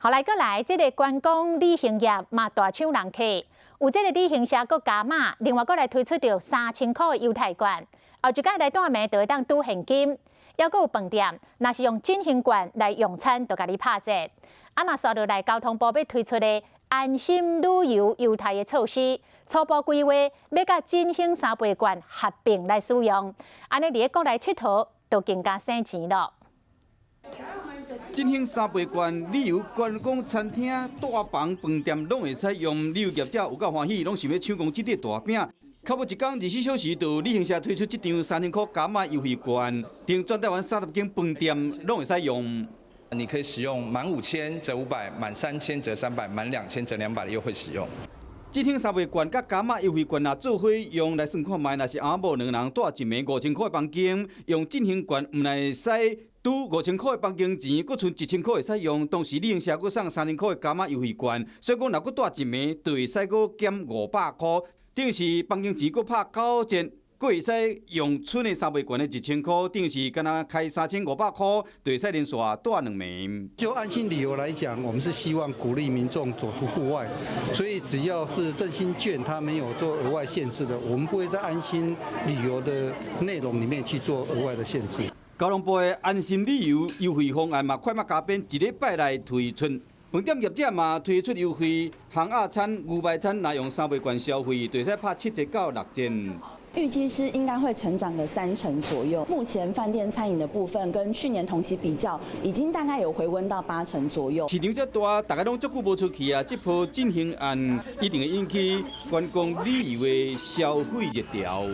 予來閣來，這個觀光旅行業嘛大搶人客，有這個旅行社閣加碼，另外閣來推出著3000箍的優待券，後一擺來蹛暝就會當拄現金，猶閣有飯店，若是用振興券來用餐，就共你拍折。啊，若紲落來交通部欲推出的安心旅遊優待的措施，初步規劃欲佮振興三倍券合併來使用，按呢佇咧國內𨑨迌就更加省錢囉。振興三倍券，旅遊觀光餐廳、大房飯店攏會使用。旅遊業者有夠歡喜，攏想欲搶攻這塊大餅。較無一工24小時，就旅行社推出這張3000箍加碼優惠券，頂全台灣30間飯店攏會使用。你可以使用滿5000折500，滿3000折300，滿2000折200的優惠使用。振興三倍券佮加碼優惠券若做伙用來算看覓，若是翁仔某兩人蹛一暝5000箍的房間，用振興券毋但會使拄5000箍的房間錢，閣賰1000箍會使用。同時旅行社閣送3000箍的加碼優惠券，所以講若閣蹛一暝，就會使閣減500箍，等於是房間錢閣拍9折，閣會使用賰的三倍券的1000箍，等於是敢若開3500箍，就會使連續蹛兩暝。就安心旅遊來講，我們是希望鼓勵民眾走出戶外，所以只要是振興券，它沒有做額外限制的，我們不會在安心旅遊的內容裡面去做額外的限制。交通部的安心旅遊優惠方案嘛，快馬加鞭，一禮拜內推出。飯店業者嘛推出優惠，烘鴨餐、牛排餐，若用三倍券消費，就會使拍7折到6折。預計是應該會成長個3成左右。目前飯店餐飲的部分跟去年同期比較，已經大概有回溫到8成左右。市場遮大，大家攏足久無出去啊！這波振興案一定會引起觀光旅遊的消費熱潮。